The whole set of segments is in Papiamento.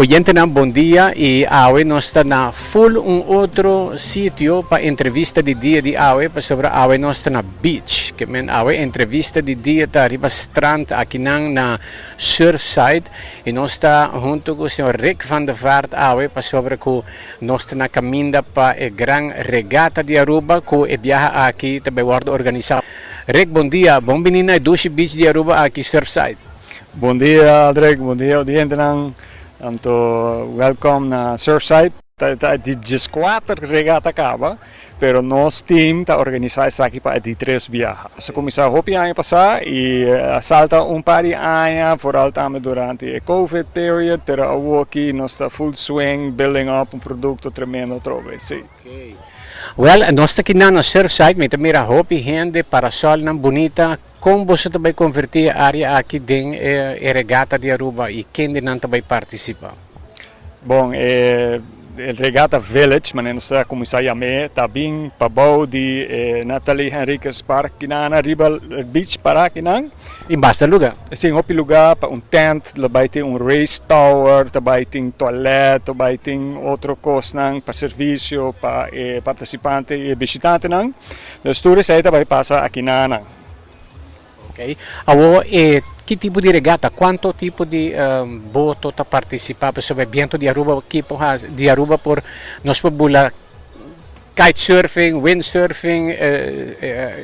Oyentenan bon dia y awe nos ta na full un otro sitio pa entrevista di dia di awe pasobra awe nos ta na beach ke men awe entrevista di dia ta riba strand akinan na Surfside y nos ta hunto cu señor Rick van der Vaart awe pasobra cu nos ta na caminda pa e gran regata di Aruba cu e biaha aki ta bay wordo organisa. Rick bon dia, bon bini na e dushi beach di Aruba aki Surfside. Bon dia Aldrich, bon dia audientenan. Anto welcome na Surfside. Ta e di dieskuater regata kaba, pero nos team ta organisa esaki pa e di tres biaha. Nos a kuminsá hopi aña pasá i a salta un par di aña, foral tambe durante e covid period, pero awoki nos ta full swing building up un produkto tremendo atrobe, sí. Well, nos ta kinan na Surfside, mi ta mira hopi hende, parasolnan bunita. Kon boso ta bai konvertí e área aki den e regata di Aruba i kendenan ta bai partisipá? Bon, e Regata Village, manera nos ta kuminsá yam'é, ta bin pabou di e Nathalie Henriquez Park kinan riba beach pará kinan. Tin basta lugá? Sí, hopi lugá pa un tent, lo bai tin un race tower, ta bai tin toilet, ta bai tin otro kosnan pa servisio pa e partisipante i e bishitantenan. Dus tur esei ta bai pasa akinanan. Ok. Awor e ki tipo di regata? Cuanto tipo di boto ta participa? Pasobra e biento di Aruba ki por haci di Aruba por nos por bula kitesurfing, windsurfing,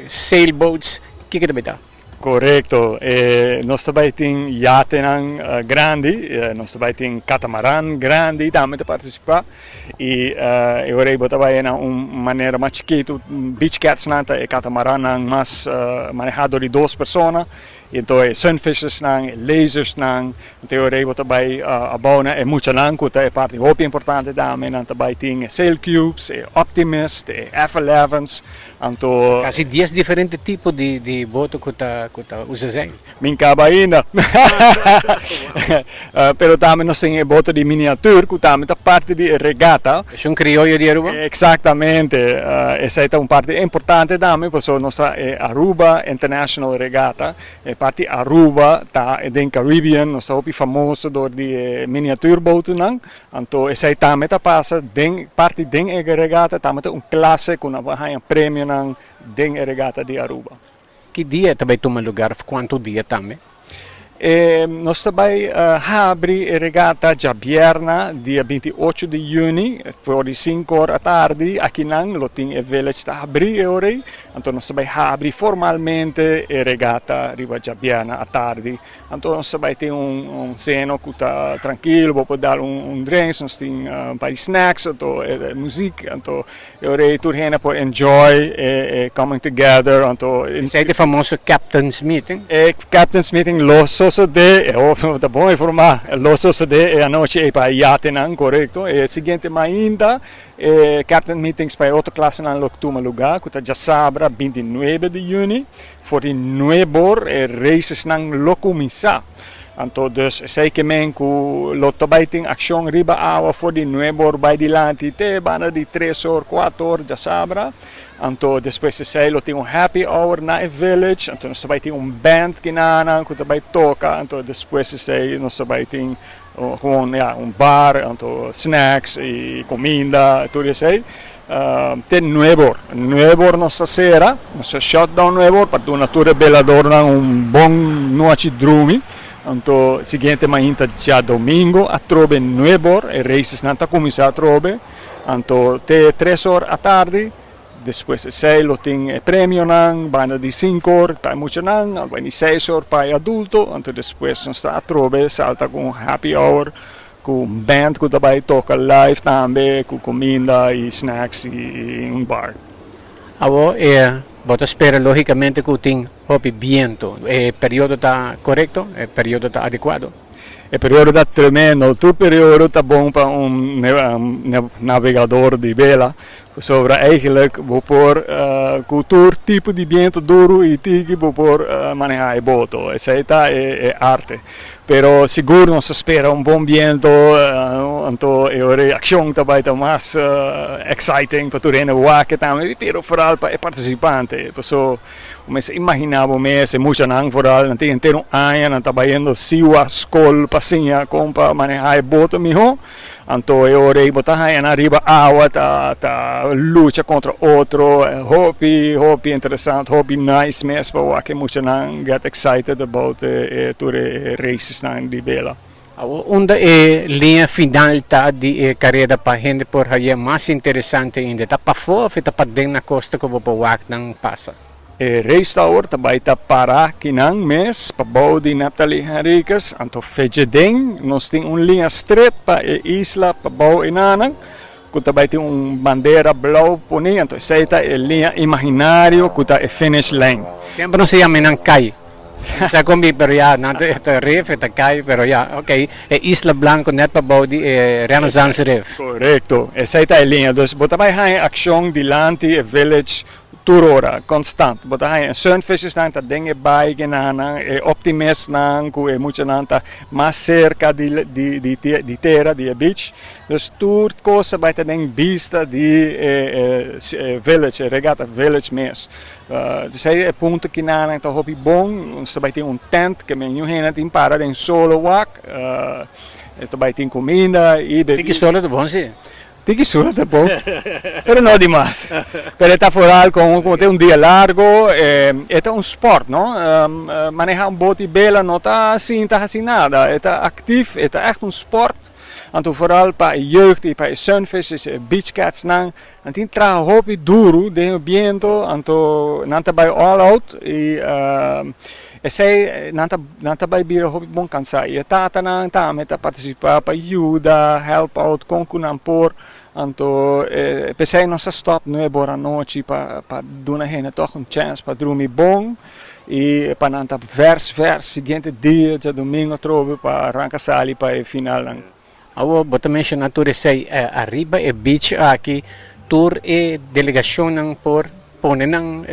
sailboats, kiko ta bai ta? Korekto. E nos ta bai tin yatenan grandi, nos ta bai tin katamaran grandi tambe ta partisipá i e ora ei bo ta bai na un manera mas chikitu, beach cats-nan ta e katamarannan mas manehá dor di dos persona, i anto e sunfishesnan, e lasersnan, anto e ora ei bo ta bai abou na e muchanan ku ta e parti hopi importante tambe, nan ta bai tin e sail cubes, e optimist, e F-elevens. Anto. Casi dies diferente tipo di di boto cu ta cu ta usa zeil. Min caba ainda. Pero tambe nos tin e boto di miniatur cu tambe ta parti di e regata. Esun crioyo di Aruba? Exactamente. Esey ta un parti importante tambe pasobra nos ta e Aruba International Regatta. E parti Aruba ta den Caribbean. Nos ta hopi famoso door di e miniatur botonan. Anto esei tambe ta pasa den parti den e regata, tambe ta un klase ku nan por haña premionan den e regata di Aruba. Ki dia ta bai tuma lugar of kuantu dia tambe? E nos ta bai habri e regata djabièrna dia 28 di yüni for di sinku or atardi. Akinan lo tin e village ta habrí e ora ei. Anto nos ta bai habri formalmente e regata riba djabièrna atardi. Anto nos ta bai tin un seno ku ta trankil, bo por dal un drinks, nos tin un par di snacks, anto e muziek, anto e ora ei tur hende por enjoy e coming together, anto. Esei ta e famoso captain's meeting? E captain's meeting lo sosodé, e hopi ta bon informá, lo sosodé e anochi ei pa e yatenan, korekto. E siguiente mainta e captain meetings pa e otro klasenan lo tuma lugá ku ta djasabra 29 di yüni. For di nuebor e racesnan lo cuminsa. Anto dus esey ke men cu lo ta bay tin accion riba awa for di nuebor bay dilanti te banda di tres or, cuater or djasabra. Anto despues esey lo tin un happy hour na e village. Anto nos ta bay tin un band kinanan cu ta bay toca. Anto despues esey nos ta bay tin Gewoon ja, un bar, anto snacks y cuminda, tur esey. Te nuebor. Nuebor nos ta cera, nos ta shut down nuebor pa duna tur e beladornan un bon nochi drumi. Anto siguiente mainta djadomingo atrobe nuebor, e racesnan ta cuminsa atrobe. Anto te tres or atardi. Despues esei lo tin e premionan, banda di sinku or pa e muchanan, banda di seis or pa e adulto, anto despues nos ta atrobe salta ku un happy hour ku un band ku ta bai toka live tambe ku kuminda i snacks i un bar. Awor e bo ta spera logicamente ku tin hopi biento, e periodo ta korekto, e periodo ta adekuado? E periodo ta tremendo, tur periodo ta bon pa un navegador di bela, pasobra eigenlijk bo por ku tur tipo di biento duru i tiki bo por maneha e boto, esei ta e arte. Pero sigur nos ta spera un bon biento, no? Anto e ora e accion ta bay ta mas exciting pa tur hende wak tambe, pero vooral pa e participante. Paso bo mester imagina bo mes e muchanan vooral nan tin henter un aña nan ta bayendo siwa scol pa siña con pa maneha e boto miho. Anto e ora ei bo ta haña nan riba awa ta ta lucha kontra otro. Hopi hopi interesant, hopi nice mes pa wak e muchanan get excited about e tur e racesnan di bela. Awor unda e liña final ta di e kareda pa hende por haña mas interesante ainda? Ta pafó of e ta paden na kosta ku bo por wak nan pasa? E race tower ta bai ta para kinan mes pa bou di Neptali Henriquez, anto fecha den nos tin un liña stret pa e isla pa bou enanan ku ta bai tin un bandera blou poni, anto esei ta e liña imaginario ku ta e finish line. Semper nos ta yama enan kai, no sa kon bin pero ya nan ta rif e ta kai pero ya ok e isla blanco net pa bou di e Renaissance rif. Korekto, esei ta e liña, dus bo ta bai haña akshon dilanti e village Tur ora, constant. Bo ta haña e sunfishesnan ta den e baigenanan, e optimistnan ku e muchanan ta mas serka di di di tera, di e beach. Dus tur kos ta bai ta den bista di e e village, e regatta village mes. P'esei e punto kinanan ta hopi bon. Nos ta bai tin un tent ke men yu hende tin para den solo wak. E ta bai tin kuminda i bebida. Tiki solo ta bon si. Tiki sura ta bon, pero no dimas. Pero e ta vooral con como tin un dia largo, e ta un sport, no? Maneha un boti bela no ta sinta haci nada, e ta actief, e ta echt un sport. Anto vooral pa e jeugd y pa e sunfishers, e beach cats nan, nan tin traha hopi duro den e biento, anto nan ta bay all out y Esei nan ta nan ta bai bira hopi bon kansá i e tatanan tambe ta partisipá pa yuda, help out kon ku nan por. Anto p'esei nos a stòp nuebe ora anochi pa pa duna hende tòg un chèns pa drumi bon i pa nan ta vèrs vèrs siguiente dia djadumingu atrobe pa ranka sali pa e finalnan. Awor bo ta menshoná tur esei ariba e beach aki tur e delegacionnan por pone nan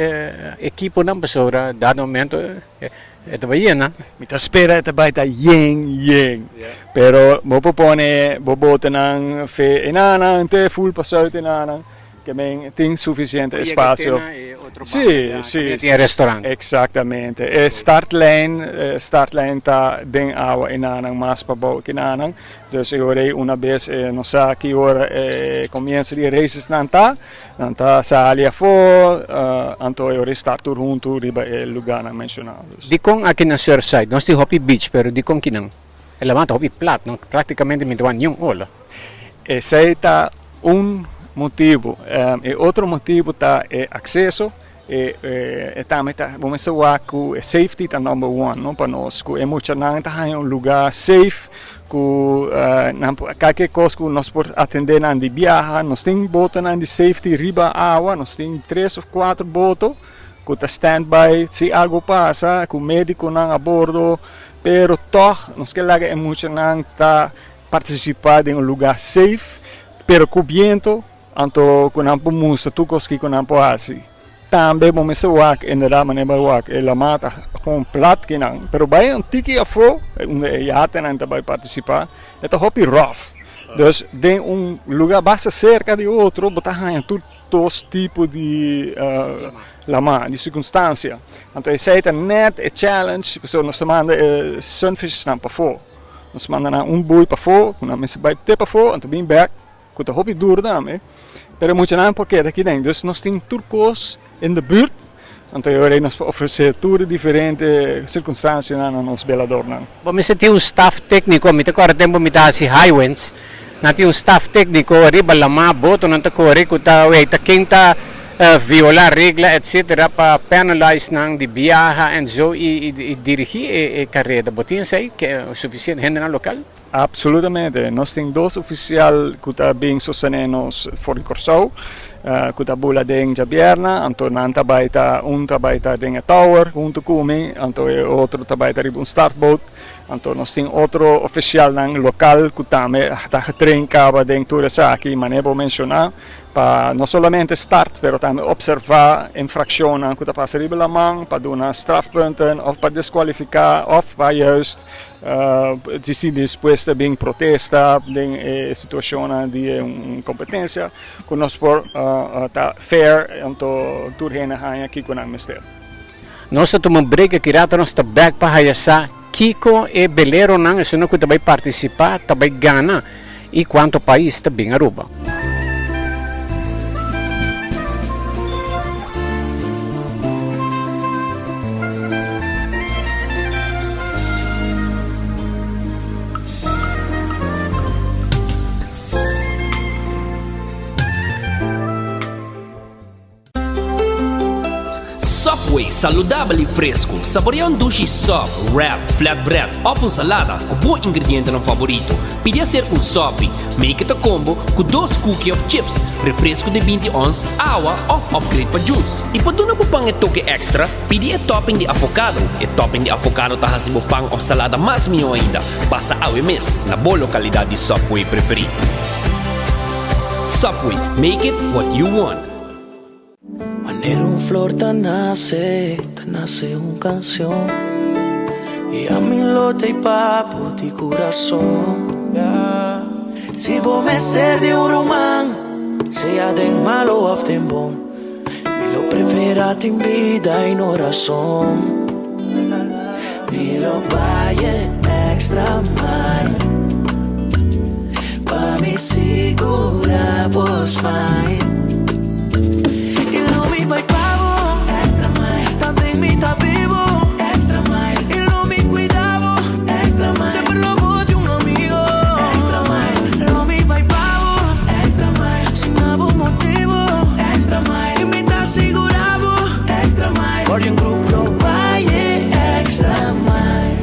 ekiponan pasobra dado momento e ta bai yena. Mi ta spera e ta bai ta yen yen pero bo por pone bo botenan fe enanan te full pa suit enanan ke men tin suficiente espacio. Sí, sí. Tin restaurant. Exactamente. E startlijn, startlijn ta den awa enanan mas pabou ki enanan. Dus e ora ei una bes e no sa ki ora e comienzo di e races nan ta, nan ta sali afó, anto e ora ei start tur huntu riba e lugarnan mencioná. Dus. Dikon aki na Surfside? Nos tin hopi beach, pero dikon kinan? E laman ta hopi plat, no? Praktikamente mi ta wak niun ola. Esei ta un motibu. E otro motibu ta e akseso. E tambe ta bo mester wak ku e safety ta number one no pa nos. Ku e muchanan ta haña un lugá safe ku nan por kalke kos ku nos por atendé nan di biaha. Nos tin botonan di safety riba awa. Nos tin tres òf kuater boto ku ta standby si algu pasa ku médikonan a bordo. Pero tòg nos ke laga e muchanan ta partisipá den un lugá safe, pero ku biento, anto ku nan por mustra tur kos kiko nan por hasi. Tambe bo mester wak, inderdat manera bo a wak, e lamá ta kon plat kinan, pero bai un tiki afó, unda e yatenan ta bai partisipá, e ta hopi ròf. Dus den un lugá basta serka di otro bo ta haña tur dos tipo di lamá, di sirkunstansia. Anto esei ta nèt e challenge, pasobra nos ta manda e sunfishnan pafó. Nos manda nan un bui pafó, ku nan mester bai te pafó, anto bin bèk, ku ta hopi duru tambe. Pero e muchanan por keda aki den. Dus nos tin tur kos in de buurt, anto e ora ei nos por ofresé tur e diferente sirkunstansianan na nos beladornan. Bo mester tin un staf tékniko. Mi ta kòrda tempu mi ta hasi highwinds, nan tin un staf tékniko riba lamá, botonan ta kore ku ta wei ta ken ta violá regla etcetera pa penalize nan di biaha en zo i dirigí e kareda. Bo tin esei ke sufisiente hendenan lokal? Absolutamente. Nos tin dos ofisial ku ta bin sostené nos for di Kòrsou, ku ta bula den djabièrnè, anto nan ta bai ta, un ta bai ta den e tower huntu ku mi, anto e otro ta bai ta riba un startboat. Anto nos tin otro ofisialnan lokal ku tambe ta getrain kaba den tur esaki, manera bo menshoná, pa no solamente start pero tambe opservá infrakshonnan ku ta pasa riba laman pa duna strafpunten òf pa deskualifiká òf pa juist. Disi despues. bes ta bin protesta den e situacionnan di un competencia cu nos por ta fair anto tur hende haña kico nan mester. Nos ta tuma un break aki rato nos ta bek pa haya sa kico e beleronan esunnan cu ta bay participa ta bay gana y cuanto pais ta bin Aruba. Subway, saludabel y fresco. Saborea un dushi sub, wrap, flatbread of un salada cu bo ingredientenan favorito. Pidi acerca un sopi, make it a combo cu dos cookie of chips, refresco di binti ons, awa of upgrade pa juice. Y pa duna bo pan e toke extra, pidi e topping di avocado. E topping di avocado ta haci bo pan of salada mas miho ainda. Pasa awe mes na bo localidad di Subway preferi. Subway, make it what you want. Manera un flor ta nace, ta nace un cancion Y ami lo ta pa bo di curason Si bo mester di un ruman, sea den malo of den bon Mi lo prefera tin bida y no razon Mi lo bay e extra mile Pa mi sigura bo smile Y lo mi bay pa bo extra mile Tanten mi ta bibo extra mile Y lo mi cuida bo extra mile Semper lo bo di un amigo extra mile Lo mi bay pa bo extra mile Sin abo motibo extra mile Y mi ta sigura bo extra mile Guardian Group lo bay e extra mile.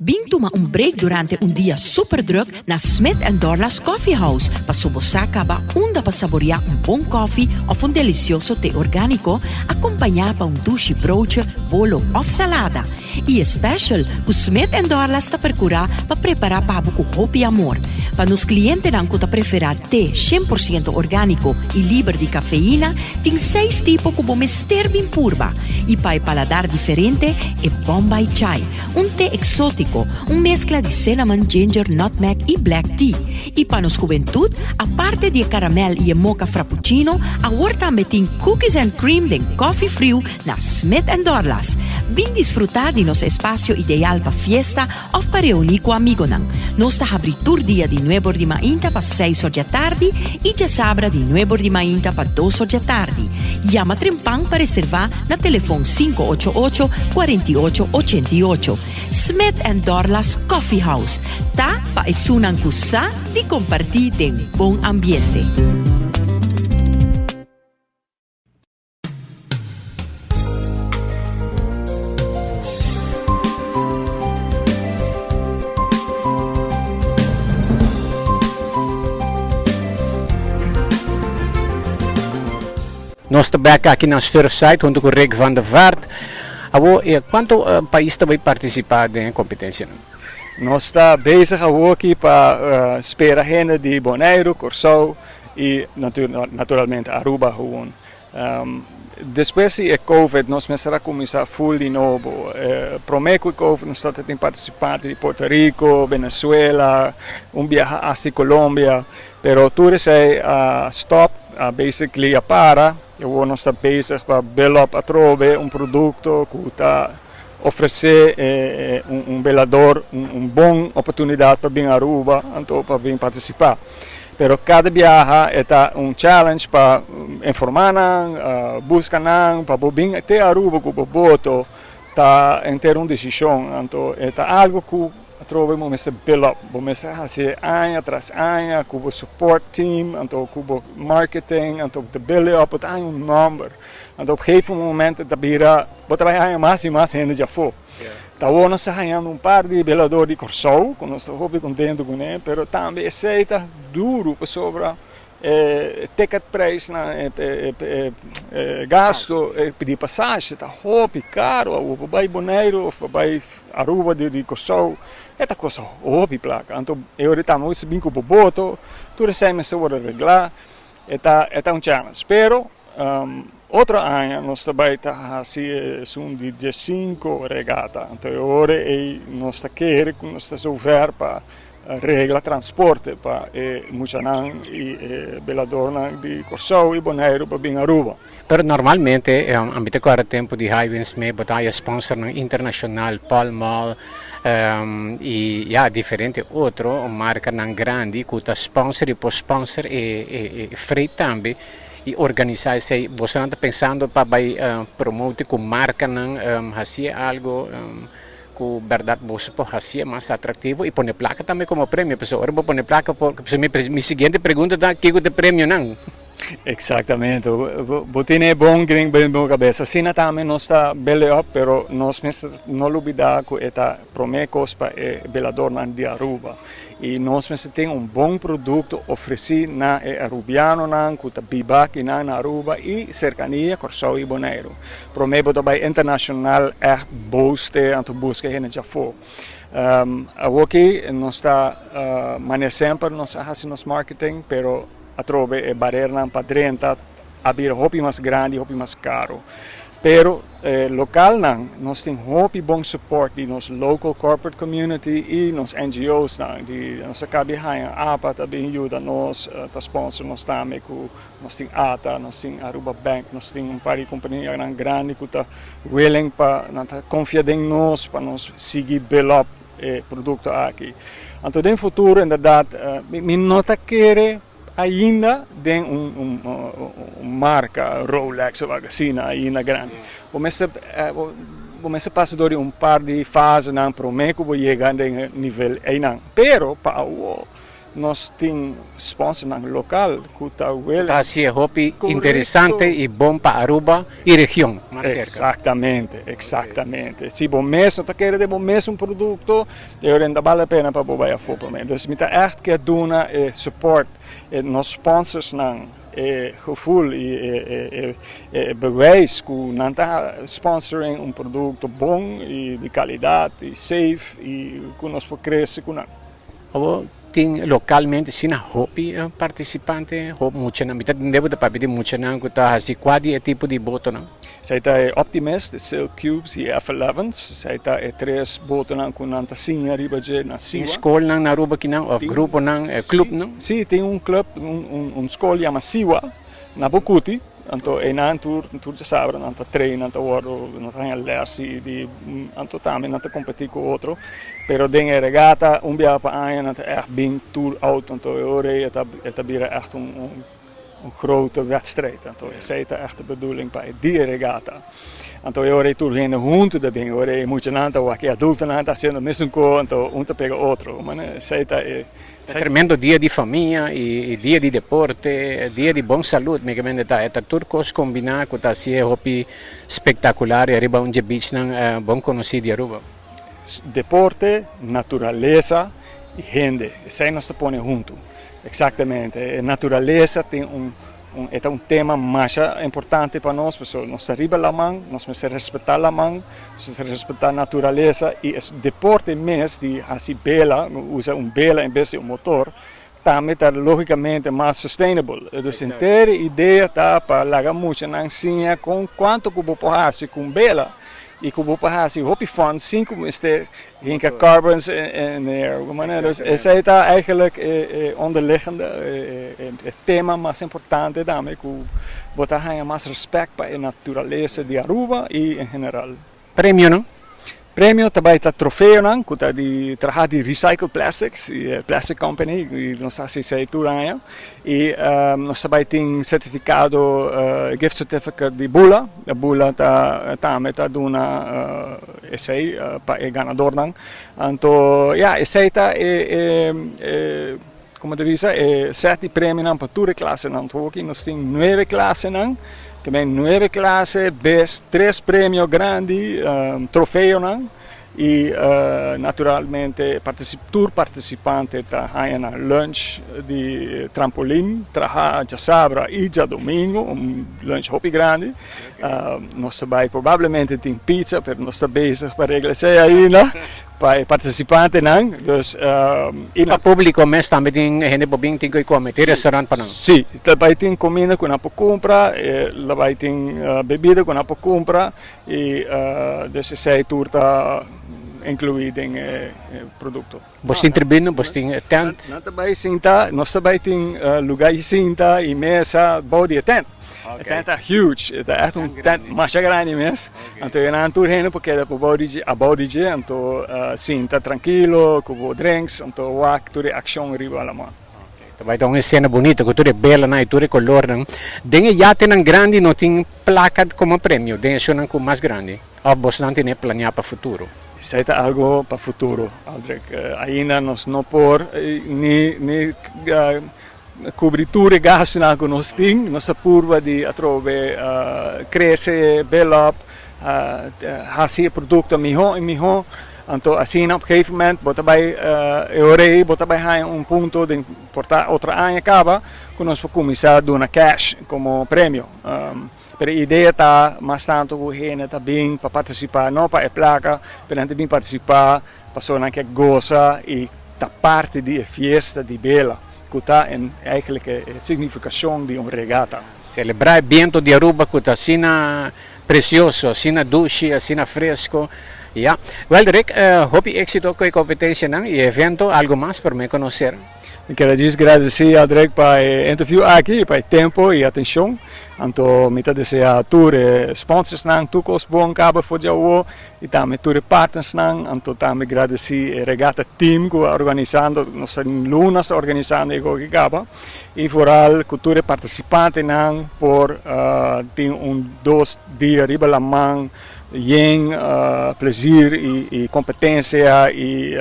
Bin tuma un break durante un dia super druk na Smith and Dorlas Coffee House paso bo sa caba unda pa saborea un bon koffie of un delicioso te organico acompaña pa un dushi broodje, bolo of salada. Y e special cu Smith and Dorlas ta percura pa prepara pa bo cu hopi amor. Pa nos clientenan cu ta prefera te 100% organico y liber di cafeína, tin seis tipo cu bo mester bin purba. Y pa e paladar diferente, e Bombay Chai, un te exotico, un mezcla di cinnamon, ginger, nutmeg y black tea. Y pa nos hubentud, aparte di e caramel y e mocha frappuccino, awor tambe tin cookies and cream den coffee friu na Smith and Dorlas. Bin disfruta di nos espacio ideal pa fiesta of pa reuni cu amigonan. Nos ta habri tur dia di nuebor di mainta pa seis or djatardi y djasabra di nuebor di mainta pa dos or djatardi. Yama trempan pa reserva na telefon 588 48 88. Smith and Dorlas Coffee House ta pa esunnan cu sa di comparti den bon ambiente. Nos ta bek aki na Surfside hunto cu Rick van der Vaart. Awo, eh, cuanto eh, pais ta bay participa den e competencianan? Nos ta bezig awoki pa uh, spera hende di Boneiru, Kòrsou i naturalmente Aruba gewoon. Despues di e Covid nos mester a kuminsá ful di nobo. Promé ku e Covid nos tabata tin partisipante di Puerto Rico, Venezuela, un biaha hasta di Colombia, pero tur esei a stòp, a basically a para. Awor nos ta bezig pa build up atrobe un produkto ku ta ofresé un belador un bon oportunidat pa bin Aruba anto pa bin partisipá. Pero cada biaha e ta un challenge pa informa nan, busca nan, pa bo bin te Aruba cu bo boto ta henter un decision. Anto e ta algo cu atrobe bo mester build up, bo mester haci aña tras aña cu bo support team, anto cu bo marketing, anto ta build it up, bo ta haña un nomber. Anto op gegeven moment ta bira, bo ta bay haña mas y mas hende djafo. Ta awor nos ta hañando un par di belador di Kòrsou ku nos ta hopi kontentu kuné, pero tambe esei ta duru pasobra e ticketprijsnan, e gasto di pasashi ta hopi karu. Awor pa bai Boneiru òf pa bai Aruba di Kòrsou e ta kosta hopi plaka. Anto e ora tambe bo mester bin ku bo boto, tur esei mester wòrdu reglá. E ta un challenge, pero. Otro aña nos ta bai ta hasi esun di diesinco regata. Anto e ora ei nos ta kere ku nos ta zover pa regla transporte pa e muchanan i e beladornan di Kòrsou i Boneiru pa bin Aruba. Pero normalmente ami ta kòrda tempu di Highwinds mee bo ta haya sponsornan internashonal, Pall Mall i ya diferente otro markanan grandi ku ta sponsor i por sponsor e freight tambe i organisá esei. Bosonan ta pensando pa bai promote ku markanan hasié algo ku bèrdat boso por hasié mas atraktivo i pone plaka tambe komo premio pasobra ora bo pone plaka por mi siguiente pregunta ta kiko ta e premionan? Exactamente. Bo tin e bon den bo cabeza. Asina tambe nos ta build up, pero nos mester no lubida cu e ta prome cos pa e beladornan di Aruba. Y nos mester tin un bon producto ofreci na e Arubianonan cu ta biba akinan na Aruba y cercania Corsou y Boneiru. Prome bo ta bay internacional echt booste anto busca hende djafo. Awoki nos ta manera semper nos a haci nos marketing, pero Atrobe e barernan pa drenta a bira hopi mas grandi, hopi mas caro. Pero e localnan nos tin hopi bon support di nos local corporate community y nos NGO's nan. Di nos a cabi haña apa ta bin yuda nos, ta sponsor nos tambe cu nos tin ata, nos tin Aruba Bank, nos tin un par di companianan grandi cu ta willing pa nan ta confia den nos pa nos sigui build up e producto aki. Anto den futuro inderdaad mi no ta kere ainda den un un marca Rolex of algo asina ainda grandi. Bo mester bo mester pasa door di un par di fasenan prome cu bo yega den e nivel eynan. Pero pa awo Nos tin sponsornan local cu ta willing. Ta hacié hopi interesante y bon pa Aruba y region mas cerca. Exactamente, exactamente. Si bo mes no ta kere den bo mes un producto, e ora no ta bale la pena pa bo bay afo pa mi. Dus mi ta echt kier duna e support, e nos sponsorsnan e gevoel y e e bewijs cu nan ta sponsoring un producto bon y di calidad y safe y cu nos por crece cu nan. Abo tin localmente asina hopi participante, hopi muchanan, mi ta tende bo ta papia di muchanan cu ta haci cua di e tipo di botonan? Esei ta e Optimist, e Sail Cubes y e F-elevens. Esei ta e tres botonan cu nan ta siña riba dje na Siwa. Tin scolnan na Aruba kinan of gruponan, clubnan? Si, tin un club, un scol yama Siwa na Bucuti. Anto einan tur tur djasabra nan ta train, nan ta wòrdu, nan ta haña lès di di anto tambe nan ta kompetí ku otro. Pero den e regata un biaha pa aña nan ta ègt bin tur out, anto e ora ei e ta e ta bira ègt un un un grote wedstrijd. Anto esei ta ègt e bedoeling pa e dia regata. Anto e ora ei tur hende huntu ta bin, e ora ei e muchanan ta wak e adultonan ta hasiendo mesun kos, anto un ta pega otro. Esei ta e. Ta tremendo dia di famia y dia di deporte, dia di bon salud, mi ke ta e ta tur cos combina cu ta hacié hopi spectacular y ariba un dje beachnan bon conoci di Aruba. Deporte, naturalesa y hende, esey nos ta pone hunto. Exactamente, e naturalesa tin un E ta un tema masha importante pa nos, pasobra nos ta riba laman, nos mester respetá laman, nos mester respetá naturalesa i e deporte mes di hasi bela, usa un bela en bes di un motor, tambe ta lógikamente mas sustainable. Dus henter e idea ta pa laga muchanan siña kon kuantu ku bo por hasi ku un bela i ku bo por hasi hopi fun sin ku mester Hinka carbons in the air. Op manera. Dus esei ta eigenlijk e onderliggende, e tema mas importante tambe ku bo ta haña mas respect pa e naturalesa di Aruba i en general. Premionan? Premio ta bai ta trofeonan ku ta di traha di recycled plastics, di e plastic company, i nos ta hasi esei tur aña. I nos ta bai tin sertifikado, gift certificate di Bula. Bula ta tambe ta duna esei pa e ganadornan. Anto ya, esei ta e e como ta bisa e set di premionan pa tur e klasenan. Anto hoki nos tin nuebe klasenan, ta ben nuebe klase bes tres premio grandi, trofeonan. I naturalmente tur partisipante ta haña nan lunch di trampolin traha djasabra i djadomingo, un lunch hopi grandi. Nos ta bai probablemente tin pizza pero nos ta bezig pa regla esei ainda. Pa e participantenan, dus y pa publico mes tambe tin hende por bin tin cu come, tin restaurant pa nan? Si, ta bay tin comida cu nan por cumpra, la bay tin bebida cu nan por cumpra y dus esey tur ta inclui den e producto. Bos tin tribuna, bos tin tent? Nan ta bay sinta, nos ta bay tin lugar di sinta y mesa bou di e tent. E tent ta huge, e ta echt un tent masha grandi mes. Anto e nan tur hende por keda por bou di dje, abou di dje, anto sinta trankilo ku bo drinks, anto wak tur e akshon riba laman. Ta bai ta un esena bunita ku tur e belanan i tur e kolornan. Den e yatenan grandi no tin plaka komo premio den esunnan ku mas grandi? Òf bosnan tene planeá pa futuro? Esei ta algo pa futuro, Aldrich. Ainda nos no por ni ni Kubri tur e gastunan ku nos tin, nos ta purba di atrobe krese, build up, hasi e produkto mihó i mihó. Anto asina op gegeven moment bo ta bai e ora ei bo ta bai haña un punto den por ta otro aña kaba ku nos por kuminsá duna cash komo premio. Pero e idea ta mas tantu ku hende ta bin pa partisipá, no pa e plaka, pero nan ta bin partisipá pasobra nan ke gosa i ta parti di e fiesta di bela ku ta eigenlijk e signifikashon di un regata. Selebrá e biento di Aruba ku ta asina presioso, asina dushi, asina fresco. Ya. Wel Rick, hopi éxito ku e kompetensianan i e evento. Algo mas por mi konoser? Mi kere djis gradisí Aldrich pa e interview aki, pa e tempo i atenshon. Anto mi ta deseá tur e sponsorsnan tur kos bon kaba for di awo i tambe tur e partnersnan. Anto tambe gradisí e regata team ku a organisando, nos ta lunas ta organisando e koki kaba. I vooral ku tur e partisipantenan por tin un dos dia riba laman. Yen plezier i kompetensia i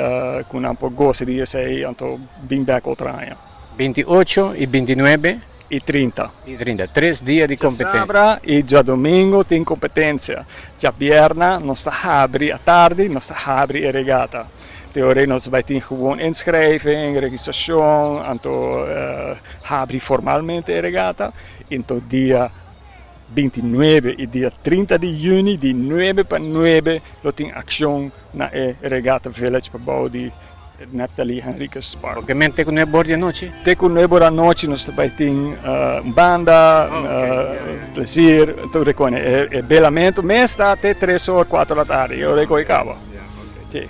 ku nan por gosa di esei anto bin bek otro aña. 28 i 29. I 30. I 30, tres dia di kompetensia. Djasabra i djadomingo tin kompetensia. Djabierna nos ta habri atardi, nos ta habri e regata. Te ora ei nos bai tin gewoon inschrijving, registrashon, anto habri formalmente e regata. Anto dia 29 i dia 30 di yüni di nuebe pa nuebe lo tin akshon na e Regatta Village pabou di Neptali Henriquez Park. Oke men te ku nuebe or di anochi? Te ku nuebe or anochi nos ta bai tin un banda, plezier, tur e kone. E belamentu mes ta te tres or, kuater or atardi, e ora ei ku e kaba.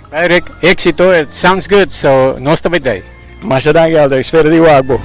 Rick, éxito, it sounds good, so nos ta bai dei. Masha danki Aldo, espero di wak bo.